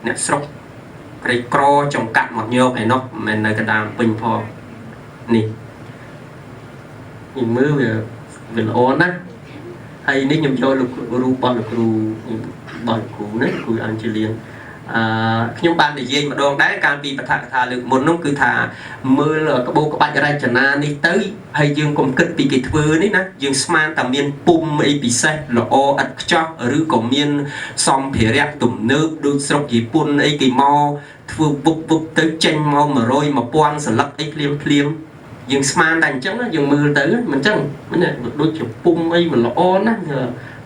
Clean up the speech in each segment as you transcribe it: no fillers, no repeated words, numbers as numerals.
អ្នកស្រុកក្រីក្រចង្កាត់មកញោកឯណោះមិនមែននៅកណ្ដាលពេញផងនេះនេះមើលវាវាល្អណាស់ហើយនេះខ្ញុំយកលោករូបរបស់លោកគ្រូរបស់លោកគ្រូណាគ្រូអញ្ជលៀនអឺខ្ញុំបាននិយាយម្ដងដែរកាលពីបឋកថាលើកមុននោះគឺថាមើលក្បូរក្បាច់រចនានេះទៅហើយយើងកុំគិតពីគេធ្វើនេះណាយើងស្មានតែមានពុំអីពិសេសល្អឥតខ្ចោះឬក៏មានសម្ភារៈទំនើបដូចស្រុកជប៉ុនអីគេមកធ្វើវឹបវឹបទៅចេញមក100 1000សន្លឹកអីភ្លាមភ្លាមយើងស្មានតែអញ្ចឹងយើងមើលទៅមិនអញ្ចឹងមិនដូចជាពុំអីវាល្អណាស់វា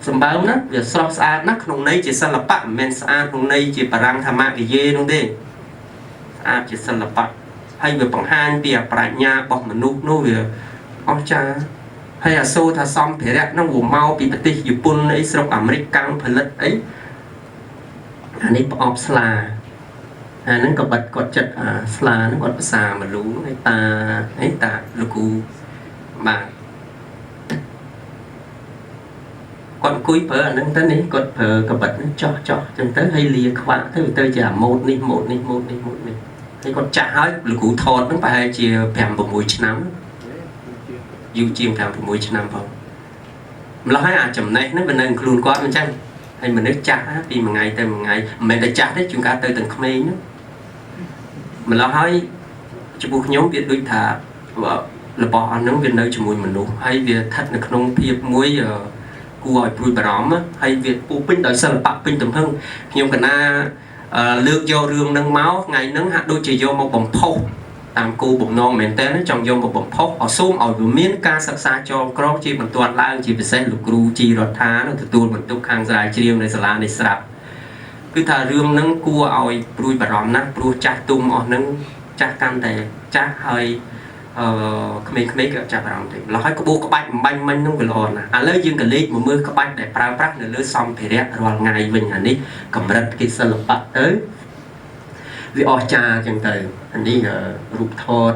សម្បើមណាវាស្រស់ស្អាតណាស់ក្នុងន័យជាសិល្បៈមិនមែនស្អាតក្នុងន័យជាបារាំងធម្មនិយេនោះទេស្អាតជាសិល្បៈហើយវាបង្ហាញពីប្រាជ្ញារបស់មនុស្សនោះវាអស្ចារ្យហើយអាសូរថាសម្ភារៈនោះវាមកពីប្រទេសជប៉ុនអីស្រុកអាមេរិកកាំងផលិតអីអានេះប្រអប់ស្លាអាហ្នឹងក៏បាត់គាត់ចិត្តអាស្លាហ្នឹងគាត់ភាសាមលូហើយតាអីតាលោកគ្រូបាទគាត់អង្គុយប្រើអាហ្នឹងទៅនេះគាត់ប្រើកបិតហ្នឹងចោះចោះចឹងទៅហើយលាខ្វាក់ទៅវាទៅជាអាម៉ូតនេះម៉ូតនេះម៉ូតនេះម៉ូតនេះហើយគាត់ចាស់ហើយលោកគ្រូថតហ្នឹងប្រហែលជា5 6ឆ្នាំយូរជាង5 6ឆ្នាំផងម្ល៉េះហើយអាចំណេះហ្នឹងវានៅខ្លួនគាត់អញ្ចឹងហើយមនុស្សចាស់ពីមួយថ្ងៃទៅមួយថ្ងៃមិនមែនតែចាស់ទេជួនកាលទៅទាំងក្មេងហ្នឹងម្ល៉េះហើយចំពោះខ្ញុំវាដូចថារបស់អស់ហ្នឹងវានៅជាមួយមនុស្សហើយវាស្ថិតនៅក្នុងភាពមួយគួរឲ្យព្រួយបារម្ភហើយវាពោពេញដោយសិល្បៈពេញទំហឹងខ្ញុំកណាលើកយករឿងហ្នឹងមកថ្ងៃហ្នឹងហាក់ដូចជាយកមកបំផុសតាមគោលបំណងមែនតើចង់យកមកបំផុសឲ្យសូមឲ្យវាមានការសិក្សាចងក្រងជាបន្ទាន់ឡើងជាពិសេសលោកគ្រូជីរដ្ឋានឹងទទួលបន្ទុកខាងស្រាវជ្រាវនៅសាលានេះស្រាប់គឺថារឿងហ្នឹងគួរឲ្យព្រួយបារម្ភណាស់ព្រោះចាស់ទុំអស់ហ្នឹងចាស់កាន់តែចាស់ហើយអឺក្មេងៗគេអត់ចាប់អារម្មណ៍ទេម្ល៉េះហើយក្បូរក្បាច់បំបាញ់មិញហ្នឹងវាល្អណាស់ឥឡូវយើងក៏លេខមកមើលក្បាច់ដែលប្រើប្រាស់នៅលើសម្ភារៈរាល់ថ្ងៃវិញអានេះកម្រិតគេសិល្បៈទៅវាអស្ចារ្យចឹងទៅអានេះរូបថត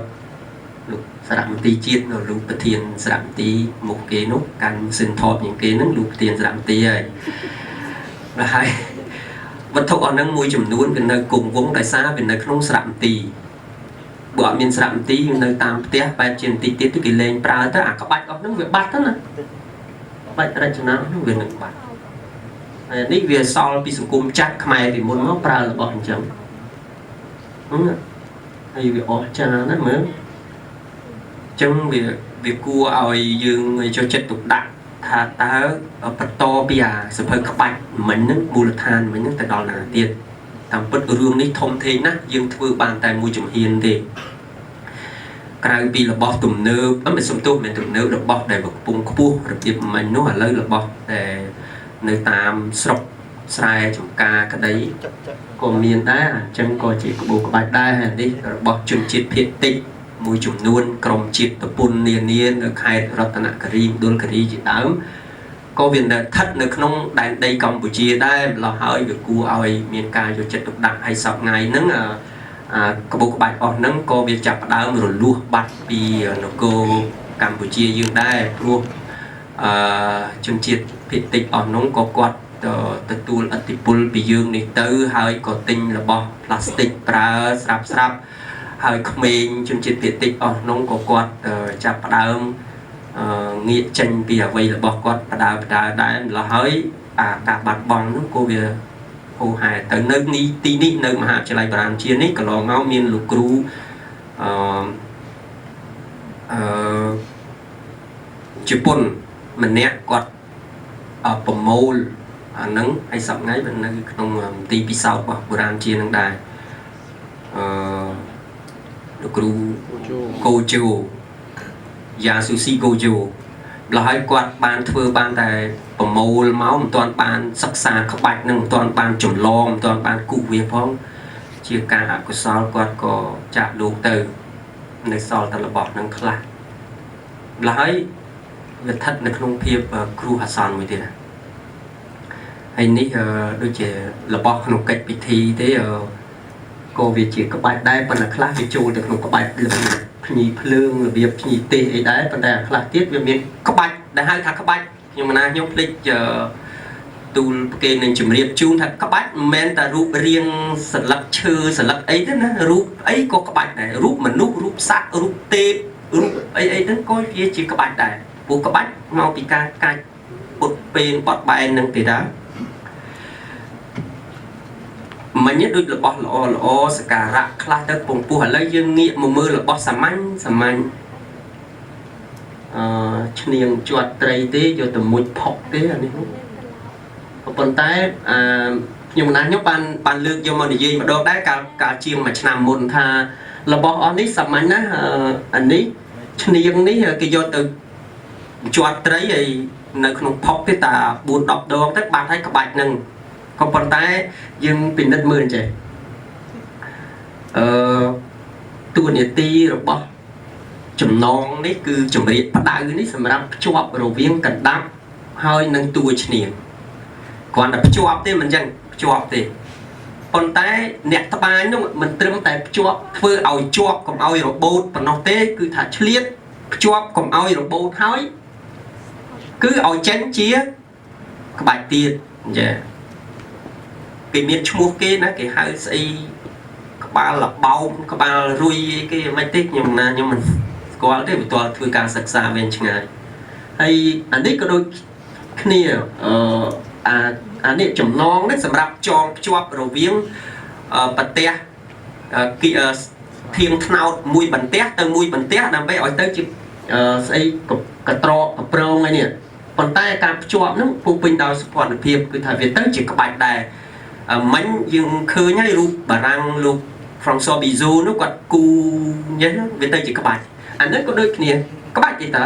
លោកសារមន្ទីរជាតិនៅលោកប្រធានសារមន្ទីរមុខគេនោះកាន់សិនថតជាងគេហ្នឹងលោកប្រធានសារមន្ទីរហើយដល់ហើយវត្ថុអស់ហ្នឹងមួយចំនួនវានៅគង់វង្សដោយសារវានៅក្នុងសារមន្ទីរបើអត់មានសារមន្ទីរនៅតាមផ្ទះបែបជាបន្តិចទៀតគេលែងប្រើទៅអាក្បាច់អស់ហ្នឹងវាបាត់ទៅណាក្បាច់រចនាហ្នឹងវានឹងបាត់ហើយនេះវាសល់ពីសង្គមចាស់ខ្មែរពីមុនមកប្រើរបស់អញ្ចឹងហើយវាអស្ចារ្យណាស់មើលអញ្ចឹងវាគួរឲ្យយើងចូលចិត្តទុកដាក់ថាតើបន្តពីអាសភៅក្បាច់មិញហ្នឹងមូលដ្ឋានមិញហ្នឹងទៅដល់ណាទៀតតាមពិតរឿងនេះធំធេងណាស់យើងធ្វើបានតែមួយជំហានទេក្រៅពីរបស់ទំនើបអត់មិនសំទោសមិនទំនើបរបស់ដែលកំពុងខ្ពស់របៀបមិញនោះឥឡូវរបស់ដែលនៅតាមស្រុកស្រែចំការក្តីក៏មានដែរអញ្ចឹងក៏ជាក្បូរក្បាច់ដែរហើយនេះរបស់ជនជាតិភាគតិចមួយចំនួនក្រុមជាតិប្រពន្ធនានានៅខេត្តរតនគិរីមណ្ឌលគិរីជាដើមក៏វានៅស្ថិតនៅក្នុងដែនដីកម្ពុជាដែរម្ល៉េះហើយវាគួរឲ្យមានការយកចិត្តទុកដាក់ឲ្យសពថ្ងៃហ្នឹងអាក្បូរក្បាច់អស់ហ្នឹងក៏វាចាប់ផ្ដើមរលួសបាត់ពីនគរកម្ពុជាយើងដែរព្រោះអឺជនជាតិភាគតិចអស់ហ្នឹងក៏គាត់ទទួលឥទ្ធិពលពីយើងនេះទៅហើយក៏ទិញរបស់ផ្លាស្ទិកប្រើស្រាប់ស្រាប់ហើយក្មេងជនជាតិភាគតិចអស់ហ្នឹងក៏គាត់ចាប់ផ្ដើមងាកចេញពីអ្វីរបស់គាត់បដើបដើដែរម្ល៉េះហើយអាការបាត់បង់ហ្នឹងក៏វាហូរហែទៅនៅនេះទីនេះនៅមហាវិទ្យាល័យបារាណជានេះកន្លងមកមានលោកគ្រូអឺអឺជប៉ុនម្នាក់គាត់ប្រមូលអាហ្នឹងហើយសប្តាហ៍ថ្ងៃនៅក្នុងមន្ទីរពិសោធន៍របស់បុរាណជានឹងដែរអឺលោកគ្រូកូជូយ៉ាស៊ូស៊ីកូជូម្ល៉េះហើយគាត់បានធ្វើបានតែប្រមូលមកមិនទាន់បានសិក្សាក្បាច់នឹងមិនទាន់បានចម្លងមិនទាន់បានគូសវាផងជាការអកុសលគាត់ក៏ចាក់លោកទៅនៅសល់តែរបស់នឹងខ្លះម្ល៉េះហើយវាស្ថិតនៅក្នុងភាពគ្រោះអាសន្នមួយទៀតណាហើយនេះដូចជារបស់ក្នុងកិច្ចពិធីទេក៏វាជាក្បាច់ដែរប៉ុន្តែខ្លះវាចូលទៅក្នុងក្បាច់របៀបភ្ញីភ្លើងរបៀបភ្ញីទេសអីដែរប៉ុន្តែខ្លះទៀតវាមានក្បាច់ដែលហៅថាក្បាច់ខ្ញុំណាខ្ញុំភ្លេច ទូលប្រគេននឹងជម្រាបជូនថាក្បាច់មិនមែនតែរូបរាងសន្លឹកឈើសន្លឹកអីទេណារូបអីក៏ក្បាច់ដែររូបមនុស្សរូបសត្វរូបទេពរូបអីអីហ្នឹងក៏វាជាក្បាច់ដែរព្រោះក្បាច់មកពីការកាច់ពុតពេនបត់បែននឹងទេដែរមិញដូចរបស់ល្អល្អសការៈខ្លះទៅពងពោះឥឡូវយើងងាកមកមើលរបស់សាមញ្ញសាមញ្ញអឺឈ្នាងជាត់ត្រីទេយកទៅមុជផុកទេអានេះប៉ុន្តែអឺខ្ញុំណាស់ខ្ញុំបានបានលើកយកមកនិយាយម្ដងដែរកាលកាលជាងមួយឆ្នាំមុនថារបស់អស់នេះសាមញ្ញណាស់អានេះឈ្នាងនេះគេយកទៅជាត់ត្រីហើយនៅក្នុងផុកទេតា4 10ដងទៅបាត់ហើយក្បាច់នឹងក៏ប៉ុន្តែយើងពិនិត្យមើលអញ្ចេះអឺតួនាទីរបស់ចំណងនេះគឺជំរាបផ្ដៅនេះសម្រាប់ភ្ជាប់រវាងកណ្ដាប់ហើយនឹងតួឈ្នាងគ្រាន់តែភ្ជាប់ទេមិនអញ្ចឹងភ្ជាប់ទេប៉ុន្តែអ្នកត្បាញនោះមិនត្រឹមតែភ្ជាប់ធ្វើឲ្យជាប់កុំឲ្យរបូតប៉ុណ្ណោះទេគឺថាឆ្លៀតភ្ជាប់កុំឲ្យរបូតហើយគឺឲ្យចេញជាក្បាច់ទៀតអញ្ចឹងគេមានឈ្មោះគេណាគេហៅស្អីក្បាលលបោមក្បាលរុយគេមិនទេខ្ញុំណាខ្ញុំមិនស្គាល់ទេបន្ទាល់ធ្វើការសិក្សាវែងឆ្ងាយហើយអានេះក៏ដូចគ្នាអឺអាអានេះចំណងនេះសម្រាប់ចងភ្ជាប់រវាងប្រទេសគីធៀងថ្នោតមួយបន្ទះទៅមួយបន្ទះដើម្បីឲ្យទៅជាស្អីកត្រកកប្រងអីនេះប៉ុន្តែការភ្ជាប់ហ្នឹងពោពេញដោយសុភ័ណ្ឌភាពគឺថាវាទៅជាក្បាច់ដែរមិញយើងឃើញហើយរូបបារាំងលោក François Bizot នោះគាត់គូញ៉េះវាទៅជាក្បាច់អានេះក៏ដូចគ្នាក្បាច់ទេតើ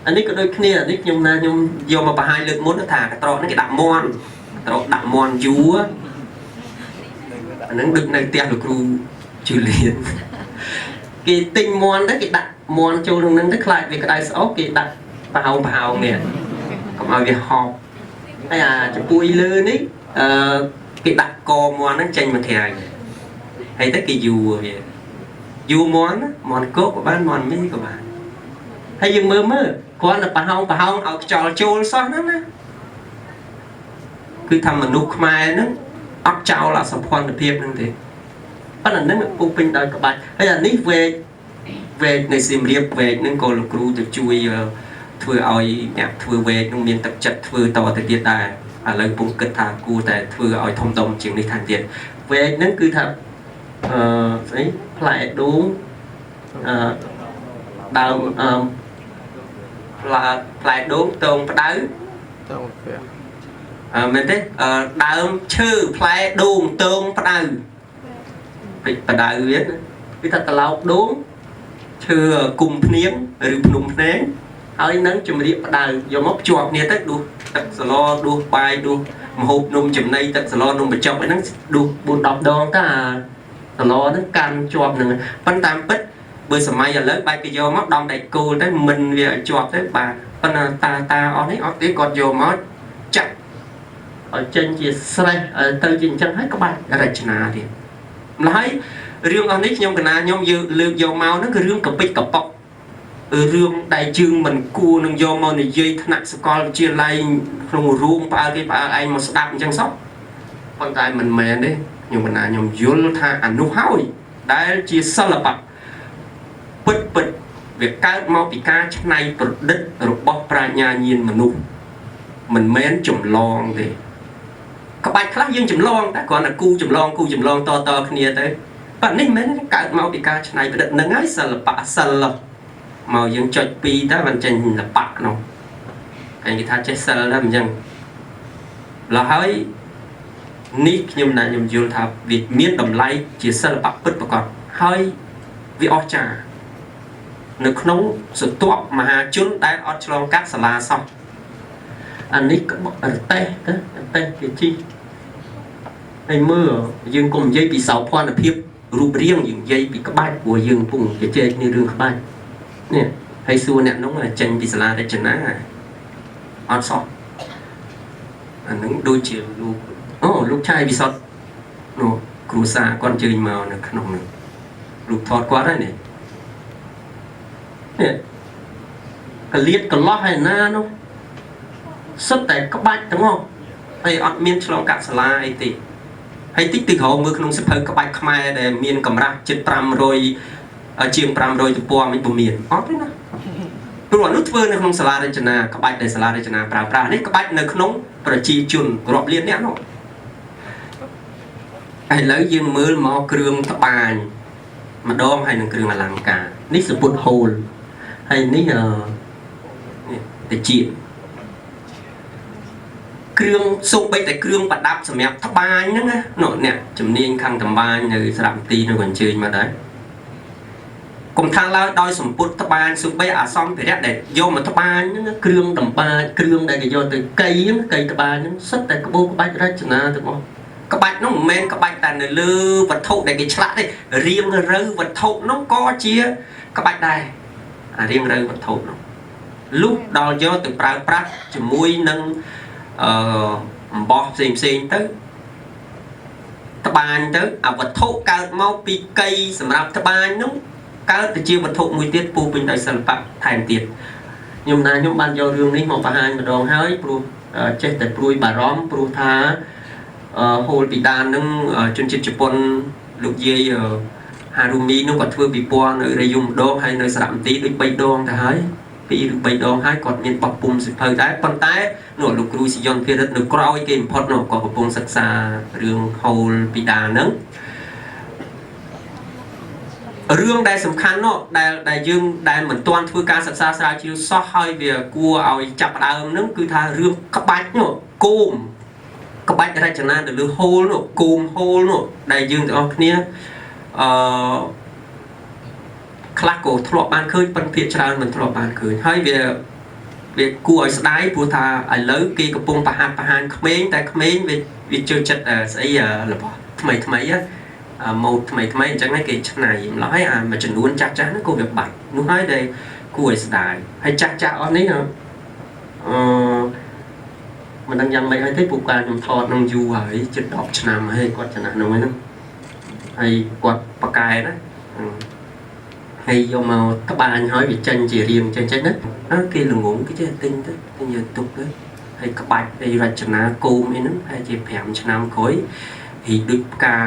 អានេះក៏ដូចគ្នាអានេះខ្ញុំណាខ្ញុំយកមកបង្ហាញលើកមុនថាកត្រកហ្នឹងគេដាក់មន់ត្រកដាក់មន់យូរអាហ្នឹងដូចនៅផ្ទះលោកគ្រូជូលៀនគេទិញមន់ទៅគេដាក់មន់ចូលក្នុងហ្នឹងទៅខ្លាចវាក្តៅស្អុះគេដាក់ប្រហោងប្រហោងនេះកុំឲ្យវាហប់ហើយអាចំពួយលើនេះអឺគេដាក់កមន់ហ្នឹងចេញមកក្រៅហើយទៅគេយូរវាយូរមន់មន់គោកក៏បានមន់មីក៏បានហើយយើងមើលមើលគ្រាន់តែប្រហោងប្រហោងឲ្យខ្យល់ចូលសោះហ្នឹងណាគឺថាមនុស្សខ្មែរហ្នឹងអត់ចោលអសភ័ណ្ឌភាពហ្នឹងទេប៉ុន្តែហ្នឹងពុះពេញដោយក្បាច់ហើយអានេះវែកវែកនៅសៀមរាបវែកហ្នឹងក៏លោកគ្រូទៅជួយធ្វើឲ្យអ្នកធ្វើវែកហ្នឹងមានទឹកចិត្តធ្វើតទៅទៀតដែរឥឡូវពុំគិតថាគួរតែធ្វើឲ្យធំដុំជាងនេះថែមទៀតវែកហ្នឹងគឺថាអឺស្អីផ្លែដូងអឺដើមអឺផ្លែផ្លែដូងតងផ្ដៅ តងផ្ទះ អឺមែនទេអឺដើមឈើផ្លែដូងតងផ្ដៅពេចផ្ដៅវាគឺថាត្រឡោកដូងឈើគុំភ្នៀងឬភ្នំភ្នែងហើយនឹងជំរាបផ្ដៅយកមកភ្ជាប់គ្នាទៅដួសទឹកសឡដួសបាយដួសម្ហូបនំចំណីទឹកសឡនំបញ្ចុកអីហ្នឹងដួស4 10ដងតាសឡហ្នឹងកាន់ជាប់ហ្នឹងប៉ុន្តែតាមពិតបើសម័យឥឡូវបែរគេយកមកដំដែកគោលទៅមិនវាឲ្យជាប់ទៅបាទប៉ុន្តែតាតាអស់នេះអត់ទេគាត់យកមកចាក់ឲ្យចេញជាស្រេះឲ្យទៅជាអញ្ចឹងហើយក្បាច់រចនាទៀតម្ល៉េះហើយរឿងអស់នេះខ្ញុំកណាខ្ញុំយកលើកយកមកហ្នឹងគឺរឿងកពិចកប៉ុករឿងដែលជើងមិនគួរនឹងយកមកនិយាយថ្នាក់សកលវិទ្យាល័យក្នុងរូងផ្អើលគេផ្អើលឯងមកស្ដាប់អញ្ចឹងសោះប៉ុន្តែមិនមែនទេខ្ញុំកណាខ្ញុំយល់ថាអានោះហើយដែលជាសិល្បៈពិតពិតវាកើតមកពីការច្នៃប្រឌិតរបស់ប្រាជ្ញាញាណមនុស្សមិនមែនចម្លងទេក្បាច់ខ្លះយើងចម្លងតែគ្រាន់តែគូចម្លងគូចម្លងតតគ្នាទៅប៉ុន្តែនេះមិនមែនកើតមកពីការច្នៃប្រឌិតហ្នឹងហើយសិល្បៈសិលមកយើងចុចពីរទៅបានចេញសិល្បៈនោះគេគេថាចេះសិលដែរអញ្ចឹងម្ល៉េះហើយនេះខ្ញុំណាខ្ញុំយល់ថាវាមានតម្លៃជាសិល្បៈពិតប្រាកដហើយវាអស្ចារ្យនៅក្នុងសន្ទាប់មហាជនដែលអត់ឆ្លងកាត់សាលាសោះអានេះក្បរតេះទៅរតេះគេជីហើយមើលយើងកុំនិយាយពីសោភ័ណភាពរូបរាងយើងនិយាយពីក្បាច់ព្រោះយើងកំពុងជជែកគ្នារឿងក្បាច់នេះហើយសួរអ្នកនោះចេញពីសាលារចនាអត់សោះអានឹងដូចជាលោកអូលោកឆាយវិសុទ្ធនោះគ្រួសារគាត់អញ្ជើញមកនៅក្នុងនោះរូបថតគាត់ហើយនេះនេះកលៀតកលោះហើយណានោះសុទ្ធតែក្បាច់ទាំងអស់ ហើយអត់មានឆ្លងកាត់សាលាអីទេហើយតិចទៅក្រោមមើលក្នុងសៀវភៅក្បាច់ខ្មែរដែលមានកម្រាស់ជិត500ជាង500ទំព័រមិនពុំមានអត់ទេណាព្រោះអានោះធ្វើនៅក្នុងសាលារចនាក្បាច់ដែលសាលារចនាប្រើប្រាស់នេះក្បាច់នៅក្នុងប្រជាជនរាប់លានអ្នកនោះឥឡូវយើងមើលមកគ្រឿងត្បាញម្ដងហើយនឹងគ្រឿងអលង្ការនេះសពុតហូលហើយនេះអឺនេះតិចគ្រឿងសូម្បីតែគ្រឿងប្រដាប់សម្រាប់ត្បាញហ្នឹងណានោះអ្នកជំនាញខាងត្បាញនៅស្រាប់មន្ទីរនៅក៏អញ្ជើញមកដែរកុំថាឡើយដោយសម្ពុតត្បាញសូម្បីអាសម្ភារៈដែលយកមកត្បាញហ្នឹងគ្រឿងតម្បាញគ្រឿងដែលគេយកទៅកីហ្នឹងកីត្បាញហ្នឹងសុទ្ធតែក្បូរក្បាច់រចនាទាំងអស់ក្បាច់នោះមិនមែនក្បាច់តែនៅលើវត្ថុដែលគេឆ្លាក់ទេរៀងរូវវត្ថុនោះក៏ជាក្បាច់ដែរអារៀងរូវវត្ថុនោះលុះដល់យកទៅប្រើប្រាស់ជាមួយនឹងអឺអំបោះផ្សេងផ្សេងទៅត្បាញទៅអាវត្ថុកើតមកពីកីសម្រាប់ត្បាញនោះកើតទៅជាវត្ថុមួយទៀតពូពេញដោយសិល្បៈថែមទៀតខ្ញុំណាខ្ញុំបានយករឿងនេះមកបង្ហាញម្ដងហើយព្រោះចេះតែព្រួយបារម្ភព្រោះថាហូលពីដាននឹងជនជាតិជប៉ុនលោកយាយហារូមីនោះគាត់ធ្វើពិព័រណ៍នៅរយម្ដងហើយនៅសារមន្ទីរដូច3ដងទៅហើយ2ឬ3ដងហើយគាត់មានបោះពុំសិភៅដែរប៉ុន្តែនោះលោកគ្រូស៊ីយ៉ុនភិរិទ្ធនៅក្រោយគេបំផុតនោះក៏កំពុងសិក្សារឿងហូលពីដានហ្នឹងរឿងដែលសំខាន់នោះដែលយើងដែលមិនទាន់ធ្វើការសិក្សាស្រាវជ្រាវសោះហើយវាគួរឲ្យចាប់ផ្ដើមហ្នឹងគឺថារឿងក្បាច់នោះគោមក្បាច់រចនាទៅលើហូលនោះគោមហូលនោះដែលយើងទាំងអស់គ្នាអឺខ្លះក៏ធ្លាប់បានឃើញប៉ុន្តែភាគច្រើនមិនធ្លាប់បានឃើញហើយវាគួរឲ្យស្ដាយព្រោះថាឥឡូវគេកំពុងប្រហាត់ប្រហានក្មេងតែក្មេងវាចូលចិត្តស្អីរបស់ថ្មីថ្មីម៉ូដថ្មីថ្មីអញ្ចឹងហើយគេឆ្នៃម្ល៉េះហើយអាមួយចំនួនចាស់ចាស់ហ្នឹងក៏វាបាត់នោះហើយដែលគួរឲ្យស្ដាយហើយចាស់ចាស់អស់នេះអឺមិនដឹងយ៉ាងម៉េចហើយទេពូកាខ្ញុំថតនឹងយូរហើយជិត10ឆ្នាំហើយគាត់ចំណាស់នោះហ្នឹងហើយគាត់ប៉កែណាហើយយកមកត្បាញហើយវាចេញជារាងចេញចេញណាគេល្ងងគេចេះទិញទៅទិញយកទុកទៅហើយក្បាច់អីរចនាគោមអីហ្នឹងហើយជា5ឆ្នាំក្រោយរីកដូចផ្កា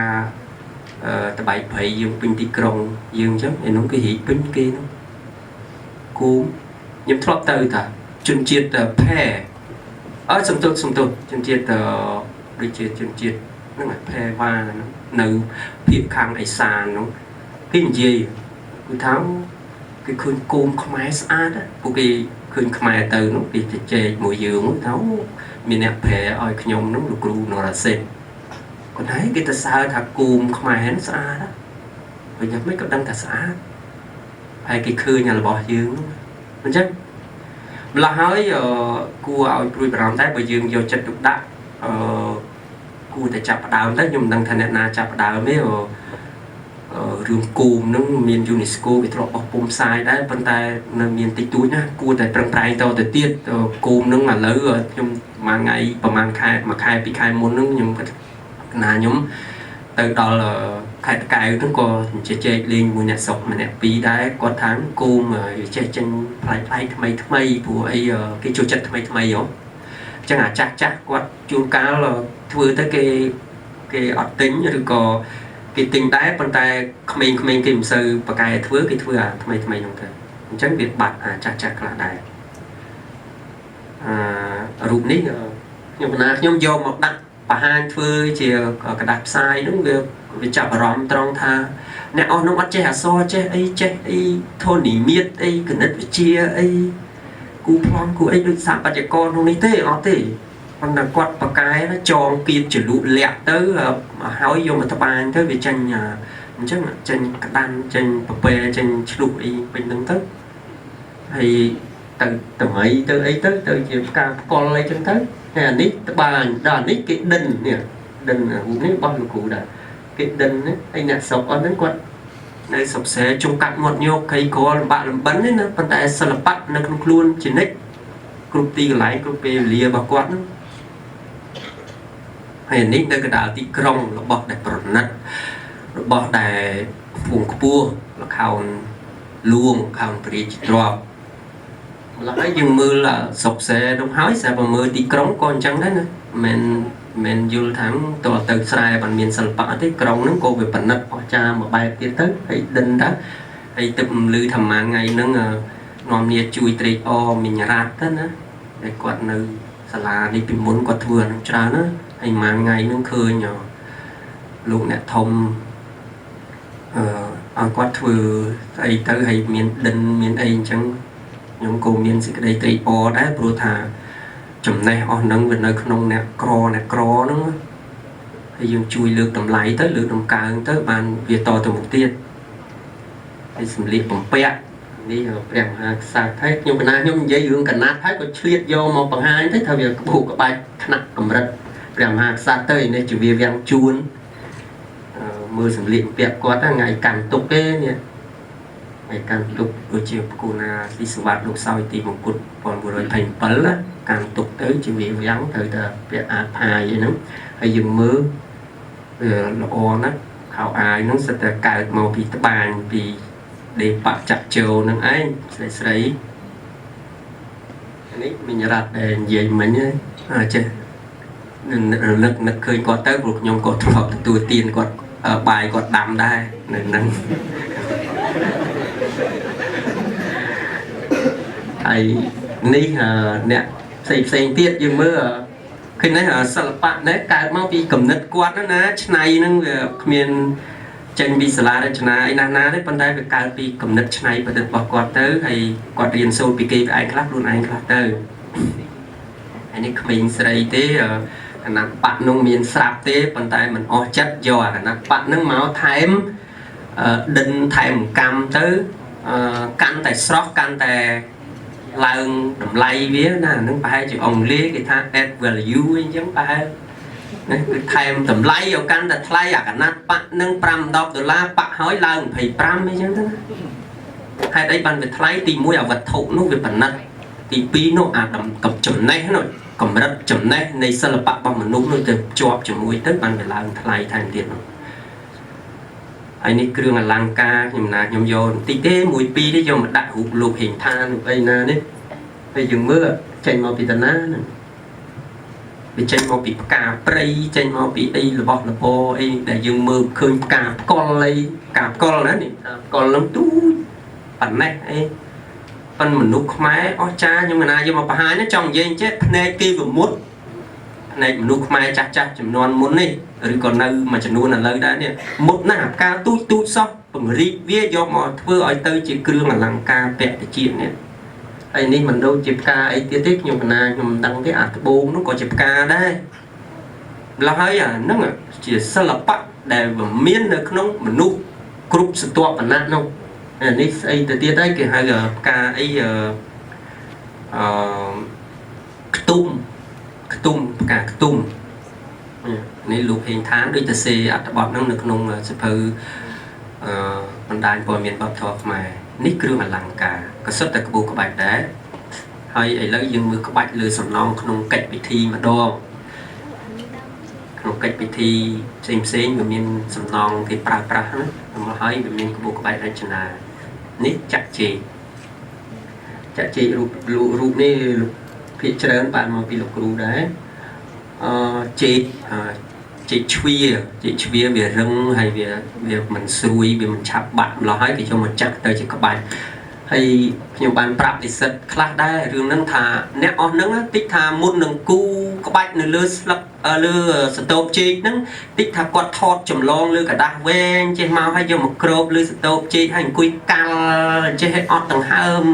តបែកព្រៃយើងពេញទីក្រុងយើងអញ្ចឹងឯនោះគេរីកពេញគេនោះគោមខ្ញុំធ្លាប់ទៅថាជនជាតិផែអើសំទោសជនជាតិដូចជាជនជាតិហ្នឹងផែវ៉ាហ្នឹងនៅភាគខាងឦសាននោះគេនិយាយគឺថាគេឃើញគោមខ្មែរស្អាតពួកគេឃើញខ្មែរទៅនោះគេជជែកមួយយើងថាមានអ្នកប្រែឲ្យខ្ញុំនោះលោកគ្រូនរសេដ្ឋគាត់ហើយគេទៅសើថាគោមខ្មែរស្អាតវិញយ៉ាងម៉េចក៏ដឹងថាស្អាតហើយគេឃើញរបស់យើងនោះអញ្ចឹងម្ល៉េះហើយគួរឲ្យព្រួយបារម្ភដែរបើយើងយកចិត្តទុកដាក់អឺគួរតែចាប់ផ្ដើមទៅខ្ញុំមិនដឹងថាអ្នកណាចាប់ផ្ដើមទេរឿងគោមហ្នឹងមាន UNESCO គេធ្លាប់បោះពុំផ្សាយដែរប៉ុន្តែនៅមានតិចតួចណាគួរតែប្រឹងប្រែងតទៅទៀតគោមហ្នឹងឥឡូវខ្ញុំមួយថ្ងៃប្រហែលខែមួយខែពីរខែមុនហ្នឹងខ្ញុំគាត់ណាខ្ញុំទៅដល់ខេត្តកែវហ្នឹងក៏ជជែកលេងមួយអ្នកស្រុកម្នាក់ពីរដែរគាត់ថាគោមចេះចេញប្លែកប្លែកថ្មីថ្មីព្រោះអីគេចូលចិត្តថ្មីថ្មីហ៎អញ្ចឹងអាចាស់ចាស់គាត់ជួនកាលធ្វើទៅគេអត់ទិញឬក៏គេទិញដែរប៉ុន្តែក្មេងៗគេមិនសូវប្រកែធ្វើគេធ្វើអាថ្មីថ្មីហ្នឹងទៅអញ្ចឹងវាបាត់អាចាស់ចាស់ខ្លះដែរអឺរូបនេះខ្ញុំកណាខ្ញុំយកមកដាក់បង្ហាញធ្វើជាក្រដាសផ្សាយហ្នឹងវាចាប់អារម្មណ៍ត្រង់ថាអ្នកអស់នោះអត់ចេះអក្សរចេះអីចេះអីធនិមៀតអីគណិតវិទ្យាអីគូប្លង់គូអីដូចសហបច្ចករក្នុងនេះទេអត់ទេប៉ុន្តែគាត់ប្រកែចងគៀបចលុលាក់ទៅហើយយកមកត្បាញទៅវាចេញអញ្ចឹងចេញក្តាន់ចេញពពែចេញឆ្លុះអីពេញហ្នឹងទៅហើយទៅតម្រៃទៅអីទៅទៅជាផ្កាផ្កុលអីចឹងទៅហើយអានេះត្បាញដល់អានេះគេដិននេះដិនរូបនេះរបស់លោកគ្រូដែរគេដិននេះហើយអ្នកស្រុកអស់ហ្នឹងគាត់នៅស្រុកស្រែជុំកាត់មាត់ញោកកៃក្រលំបាកលំបិននេះណាប៉ុន្តែសិល្បៈនៅក្នុងខ្លួនជានិច្ចគ្រប់ទីកន្លែងគ្រប់ពេលវេលារបស់គាត់ហ្នឹងហើយនេះនៅកណ្ដាលទីក្រុងរបស់ដែលប្រណិតរបស់ដែលខ្ពង់ខ្ពស់ល្ខោនលួងខោនព្រះរាជទ្រព្យម្ល៉េះហើយយើងមើលស្រុកស្រែនោះហើយស្រាប់តែមើលទីក្រុងក៏អញ្ចឹងដែរណា មិនមិនយល់ថាតើទៅស្រែបានមានសិល្បៈទេក្រុងហ្នឹងក៏វាប៉និតអស្ចារ្យមួយបែបទៀតទៅហើយដិនទៅហើយទឹករំលឺថាប្រហែលថ្ងៃហ្នឹងនាំគ្នាជួយត្រេកអរមីងរ៉ាត់ទៅណាដែលគាត់នៅសាលានេះពីមុនគាត់ធ្វើអាហ្នឹងច្រើនណាហើយប្រហែលថ្ងៃហ្នឹងឃើញលោកអ្នកធំអឺឲ្យគាត់ធ្វើស្អីទៅហើយមានដិនមានអីអញ្ចឹងខ្ញុំក៏មានសេចក្តីត្រេកអរដែរព្រោះថាចំណេះអស់ហ្នឹងវានៅក្នុងអ្នកក្រអ្នកក្រហ្នឹងហើយយើងជួយលើកតម្លៃទៅលើកតម្កើងទៅបានវាតទៅមុខទៀតហើយសម្លៀកបំពាក់នេះព្រះមហាក្សត្រហើយខ្ញុំកណាខ្ញុំនិយាយរឿងកណាត់ហើយក៏ឆ្លៀតយកមកបង្ហាញទៅថាវាក្បូរក្បាច់ថ្នាក់កម្រិតព្រះមហាក្សត្រទៅនេះជាវាវាំងជួនមើលសម្លៀកបំពាក់គាត់ថ្ងៃកាន់ទុកទេនេះថ្ងៃកាន់ទុកដូចជាប្រគូណាស៊ីសវត្តលោកសោយទីមង្គត1927ណាកាន់ទុកទៅជាវាវាំងត្រូវតែពាក់អាតផាយអីហ្នឹងហើយយើងមើលវាល្អណាស់ខោអាវហ្នឹងសិតតែកើតមកពីត្បាញពីដេបៈចក្ជោនឹងឯងស្រីស្រីនេះមីងរ៉ាត់ដែលនិយាយមិញចេះរលឹកនឹកឃើញគាត់ទៅព្រោះខ្ញុំក៏ធ្លាប់ទទួលទានគាត់បាយគាត់ដាំដែរនៅហ្នឹងហើយនេះអ្នកផ្សេងផ្សេងទៀតយើងមើលឃើញនេះសិល្បៈនេះកើតមកពីគំនិតគាត់ណាឆ្នៃហ្នឹងវាគ្មានចេញពីសាលារចនាអីណាស់ណាទេប៉ុន្តែវាកើតពីគំនិតច្នៃប្រឌិតរបស់គាត់ទៅហើយគាត់រៀនសូត្រពីគេពីឯងខ្លះខ្លួនឯងខ្លះទៅហើយនេះក្មេងស្រីទេគណៈបកនោះមានស្រាប់ទេប៉ុន្តែមិនអស់ចិត្តយកអាគណៈបកនឹងមកថែមដិនថែមកម្មទៅកាន់តែស្រស់កាន់តែឡើងតម្លៃវាណាហ្នឹងប្រហែលជាអង់គ្លេសគេថា add value អីចឹងប្រហែលណាគឺថែមតម្លៃឲ្យកាន់តែថ្លៃអាកណាត់ប៉ាក់នឹង5 10ដុល្លារប៉ាក់ហើយឡើង25អីចឹងទៅណាហេតុអីបានវាថ្លៃទី1អាវត្ថុនោះវាប៉និតទី2នោះអាចំណេះនោះកម្រិតចំណេះនៃសិល្បៈរបស់មនុស្សនោះទៅជាប់ជាមួយទៅបានវាឡើងថ្លៃថែមទៀតនោះហើយនេះគ្រឿងអលង្ការខ្ញុំណាខ្ញុំយកបន្តិចទេមួយពីរទេយកមកដាក់រូបលោកហេងឋានរូបអីណានេះហើយយើងមើលចេញមកពីតាណាហ្នឹងវាចេញមកពីផ្កាព្រៃចេញមកពីអីរបស់របរអីដែលយើងមើលឃើញផ្កាផ្កុលអីផ្កាផ្កុលណានេះផ្កុលហ្នឹងទូចប៉ុណ្ណេះអីប៉ុនមនុស្សខ្មែរអស្ចារ្យខ្ញុំកណាយកមកបង្ហាញចង់និយាយចេះភ្នែកគេវាមុតភ្នែកមនុស្សខ្មែរចាស់ចាស់ចំនួនមុននេះឬក៏នៅមួយចំនួនឥឡូវដែរនេះមុតណាស់ផ្កាទូចទូចសោះពង្រីកវាយកមកធ្វើឲ្យទៅជាគ្រឿងអលង្ការពាក់តិចនេះហើយនេះមិនដូចជាផ្កាអីទៀតទេខ្ញុំកណាខ្ញុំមិនដឹងទេអាត្បូងនោះក៏ជាផ្កាដែរម្ល៉េះហើយអាហ្នឹងជាសិល្បៈដែលវាមាននៅក្នុងមនុស្សគ្រប់ស្រទាប់វណ្ណៈនោះនេះស្អីទៅទៀតហើយគេហៅផ្កាអីអឺខ្ទុំខ្ទុំផ្កាខ្ទុំនេះលោកហេងឋានដូចតែសេអត្ថបទហ្នឹងនៅក្នុងសភៅអឺបណ្ដាញព័ត៌មានវប្បធម៌ខ្មែរនេះគ្រឿងអលង្ការក៏សុទ្ធតែក្បូរក្បាច់ដែរហើយឥឡូវយើងមើលក្បាច់លើសំណងក្នុងកិច្ចពិធីម្ដងក្នុងកិច្ចពិធីផ្សេងផ្សេងវាមានសំណងគេប្រើប្រាស់ណាមកហើយវាមានក្បូរក្បាច់រចនានេះចាក់ជេកចាក់ជេករូបរូបនេះភាគច្រើនបានមកពីលោកគ្រូដែរអឺជេកជេកជ្វាជេកជ្វាវារឹងហើយវាមិនស្រួយវាមិនឆាប់បាក់ម្ល៉េះហើយគេយកមកចាក់ទៅជាក្បាច់ហើយខ្ញុំបានប្រាប់និស្សិតខ្លះដែររឿងហ្នឹងថាអ្នកអស់ហ្នឹងតិចថាមុននឹងគូក្បាច់នៅលើស្លឹកលើសតូបជែកហ្នឹងតិចថាគាត់ថតចម្លងលើក្រដាសវែងចេះមកហើយយកមកគ្របលើសតូបជែកហើយអង្គុយកាល់ចេះឲ្យអត់ដង្ហើម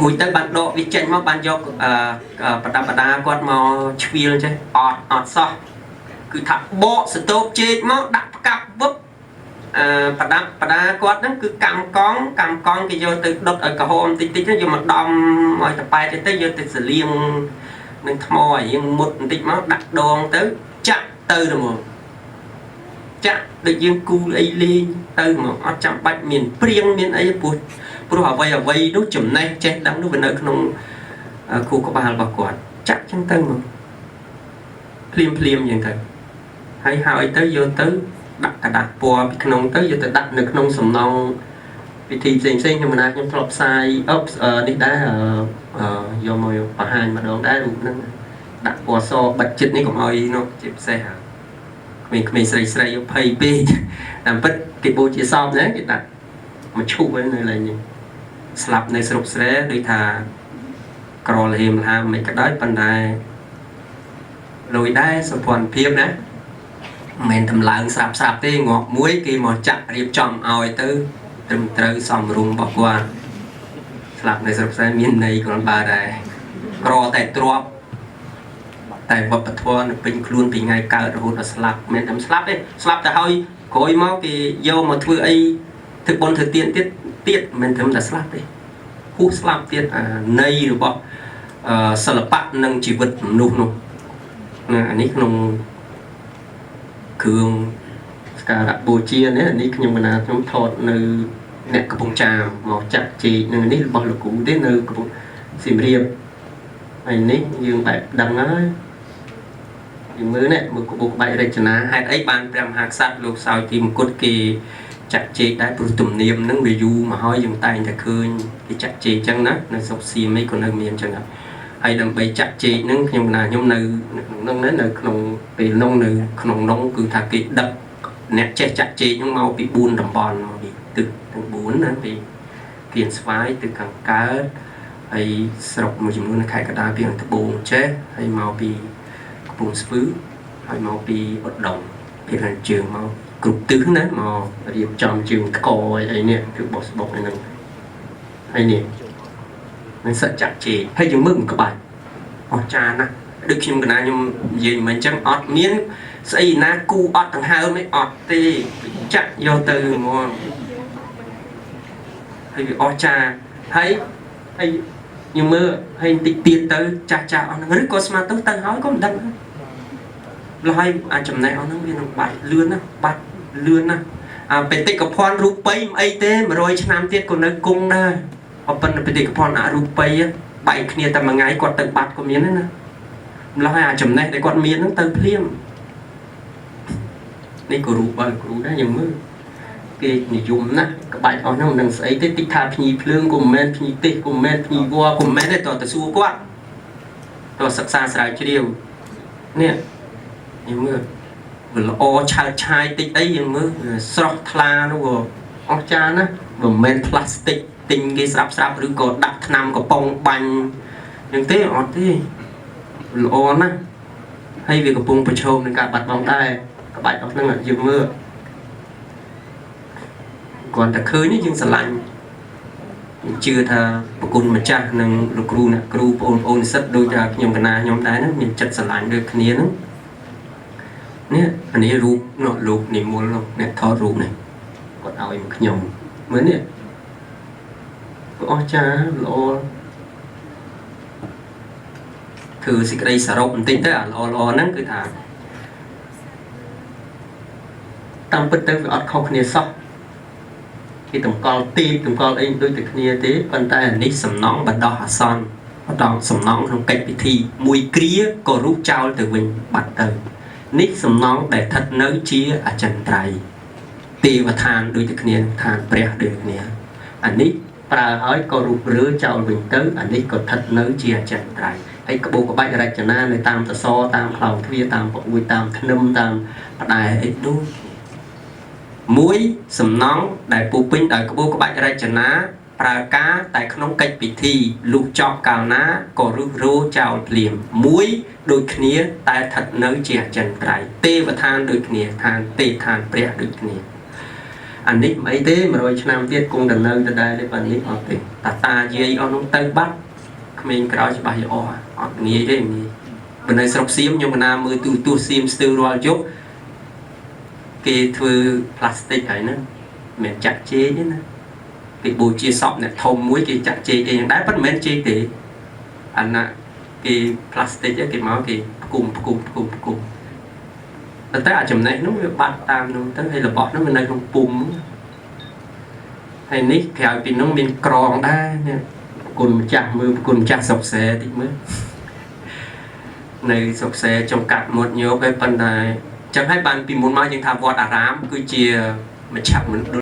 រួចទៅបានដកវាចេញមកបានយកប្រដាប់ប្រដាគាត់មកឆ្វៀលចេះអត់អត់សោះគឺថាបកសតូបជែកមកដាក់ផ្កាប់វឹបអឺប្រដាប់ប្រដាគាត់ហ្នឹងគឺកម្មកង់កម្មកង់គេយកទៅដុតឲ្យក្រហមតិចតិចយកមកដំឲ្យតប៉ែតទៅយកទៅសលៀងនឹងថ្មឲ្យរៀងមុតបន្តិចមកដាក់ដងទៅចាក់ទៅហ្មងចាក់ដូចយើងគូអីលេងទៅហ្មងអត់ចាំបាច់មានព្រៀងមានអីព្រោះអ្វីអ្វីនោះចំណេះចេះដឹងនោះវានៅក្នុងខួរក្បាលរបស់គាត់ចាក់ចឹងទៅហ្មងភ្លាមភ្លាមចឹងទៅហើយហើយទៅយកទៅដាក់ក្រដាសពណ៌ពីក្នុងទៅយកទៅដាក់នៅក្នុងសំណងពិធីផ្សេងផ្សេងខ្ញុំណាខ្ញុំធ្លាប់ផ្សាយអបនេះដែរយកមកបង្ហាញម្ដងដែររូបហ្នឹង ដាក់ពណ៌សបិទចិត្តនេះកុំឲ្យនោះជាពិសេសក្មេងៗស្រីស្រីភ័យពេកតាមពិតគេបូជាសពណាគេដាក់មកឈុកនៅឡើយនេះស្លាប់នៅស្រុកស្រែដូចថាក្រលហេមលហាមមិនក៏ដោយប៉ុន្តែលុយដែរសុភ័ណ្ឌភាពណាមិនមែនតម្លើងស្រាប់ស្រាប់ទេងាប់មួយគេមកចាក់រៀបចំឲ្យទៅត្រឹមត្រូវសមរម្យរបស់គាត់ស្លាប់នៅស្រុកស្រែមានន័យគ្រាន់បើដែរក្រតែទ្របតែវប្បធម៌នៅពេញខ្លួនពីថ្ងៃកើតរហូតដល់ស្លាប់មិនតែស្លាប់ទេស្លាប់ទៅហើយក្រោយមកគេយកមកធ្វើអីធ្វើបុណ្យធ្វើទានទៀតទៀតមិនត្រឹមតែស្លាប់ទេហួសស្លាប់ទៀតអាន័យរបស់សិល្បៈនិងជីវិតមនុស្សនោះណាអានេះក្នុងគ្រឿងសក្ការៈបូជានេះនេះខ្ញុំកណាខ្ញុំថតនៅអ្នកកំពង់ចាមមកចាក់ចេកនឹងនេះរបស់លោកគ្រូទេនៅកំពង់សៀមរាបហើយនេះយើងបែបដឹងហើយយើងមើលនេះមើលក្បូរក្បាច់រចនាហេតុអីបានព្រះមហាក្សត្រលោកសោយទីមង្គតគេចាក់ចេកដែរព្រោះទំនៀមហ្នឹងវាយូរមកហើយយើងតែងតែឃើញគេចាក់ចេកចឹងណានៅស្រុកសៀមអីក៏នៅមានចឹងដែរហើយដើម្បីចាក់ចេកហ្នឹងខ្ញុំណាខ្ញុំនៅក្នុងហ្នឹងនៅក្នុងពេលនោះនៅក្នុងនោះគឺថាគេដឹកអ្នកចេះចាក់ចេកហ្នឹងមកពី4តំបន់មកពីទឹកទាំង4ណាពីគៀនស្វាយទឹកខាងកើតហើយស្រុកមួយចំនួននៅខេត្តកណ្ដាលពីត្បូងចេះហើយមកពីកំពង់ស្ពឺហើយមកពីឧដុង្គពីខាងជើងមកគ្រប់ទិសណាមករៀបចំជើងថ្កអីនេះគឺបោះស្បុកអីហ្នឹងហើយនេះនឹងសច្ចៈជេហើយយើងមើលក្បាច់អស្ចារ្យណាស់ដូចខ្ញុំកណាខ្ញុំនិយាយមិនអញ្ចឹងអត់មានស្អីណាគូអត់ដង្ហើមឯអត់ទេចាក់យកទៅហ្មងហើយវាអស្ចារ្យហើយហើយខ្ញុំមើលហើយបន្តិចទៀតទៅចាស់ចាស់អស់ហ្នឹងឬក៏ស្មាទៅទៅហើយក៏មិនដឹងលហើយអាចចំណេះអស់ហ្នឹងវានឹងបាត់លឿនណាបាត់លឿនណាអាបេតិកភណ្ឌរូបីមិនអីទេ100ឆ្នាំទៀតក៏នៅគង់ដែរប៉ុន្តែបេតិកភណ្ឌអរូបីបែកគ្នាតែមួយថ្ងៃគាត់ទៅបាត់ក៏មានដែរណាម្ល៉េះហើយអាចំណេះដែលគាត់មានហ្នឹងទៅភ្លាមនេះក៏រូបបើគ្រូដែរយើងមើលគេនិយមណាស់ក្បាច់អស់ហ្នឹងមិនដឹងស្អីទេតិចថាភ្ញីភ្លើងក៏មិនមែនភ្ញីទេសក៏មិនមែនភ្ញីវល្លិក៏មិនមែនទេតើទៅសួរគាត់តើសិក្សាស្រាវជ្រាវនេះយើងមើលវាល្អឆើតឆាយតិចអីយើងមើលស្រស់ថ្លានោះក៏អស្ចារ្យណាស់មិនមែនផ្លាស្ទិកទិញគេស្រាប់ស្រាប់ឬក៏ដាក់ថ្នាំកំប៉ុងបាញ់ហ្នឹងទេអត់ទេល្អណាស់ហើយវាកំពុងប្រឈមនឹងការបាត់បង់ដែរក្បាច់អស់ហ្នឹងយើងមើលគ្រាន់តែឃើញយើងស្រឡាញ់ខ្ញុំជឿថាប្រគុណម្ចាស់និងលោកគ្រូអ្នកគ្រូបងប្អូននិស្សិតដូចថាខ្ញុំកណាខ្ញុំដែរហ្នឹងមានចិត្តស្រឡាញ់ដូចគ្នាហ្នឹងនេះអានេះរូបនោះលោកនិមលនោះអ្នកថតរូបនេះគាត់ឲ្យមកខ្ញុំមើលនេះអស្ចារ្យល្អគឺសេចក្តីសរុបបន្តិចទៅអាល្អល្អហ្នឹងគឺថាតាមពិតទៅវាអត់ខុសគ្នាសោះគេតម្កល់ទីបតម្កល់អីដូចតែគ្នាទេប៉ុន្តែអានេះសំណង់បណ្ដោះអាសន្នបណ្ដោះសំណង់ក្នុងកិច្ចពិធីមួយគ្រាក៏រុះចោលទៅវិញបាត់ទៅនេះសំណង់ដែលស្ថិតនៅជាអចិន្ត្រៃយ៍ទេវឋានដូចតែគ្នាឋានព្រះដូចគ្នាអានេះប្រើហើយក៏រុះរើចោលវិញទៅអានេះក៏ស្ថិតនៅជាអចិន្ត្រៃយ៍ហើយក្បូរក្បាច់រចនានៅតាមសសរតាមខ្លោងទ្វារតាមប្អួយតាមធ្នឹមតាមផ្ដែអីដូចមួយសំណង់ដែលពោពេញដោយក្បូរក្បាច់រចនាប្រើការតែក្នុងកិច្ចពិធីលុះចប់កាលណាក៏រុះរោចោលភ្លាមមួយដូចគ្នាតែស្ថិតនៅជាអចិន្ត្រៃយ៍ទេវឋានដូចគ្នាឋានទេឋានព្រះដូចគ្នាអានេះមិនអីទេ100ឆ្នាំទៀតគង់តែនៅដដែលទេបាទនេះអត់ទេតាតាយាយអស់នោះទៅបាត់ក្មេងក្រោយច្បាស់យអស់អត់ងាយទេងាយបើនៅស្រុកសៀមខ្ញុំកណាមើលទូទស្សន៍សៀមស្ទើររាល់យប់គេធ្វើផ្លាស្ទិកហើយណាមិនចាក់ចេកទេណាគេបូជាសពអ្នកធំមួយគេចាក់ចេកអីយ៉ាងដែរប៉ុន្តែមិនមែនចេកទេអាណាគេផ្លាស្ទិកគេមកគេផ្គុំផ្គុំផ្គុំផ្គុំតែអាចំណេះនោះវាបាត់តាមនោះទៅហើយរបស់នោះវានៅក្នុងពុំហើយនេះក្រៅពីនោះមានក្រងដែរនេះប្រគុណម្ចាស់មើលប្រគុណម្ចាស់សុកសែតិចមើលនៅសុកសែចុងកាត់មាត់ញោកឯប៉ុន្តែចឹងហើយបានពីមុនមកយើងថាវត្តអារាមគឺជាមជ្ឈមណ្ឌ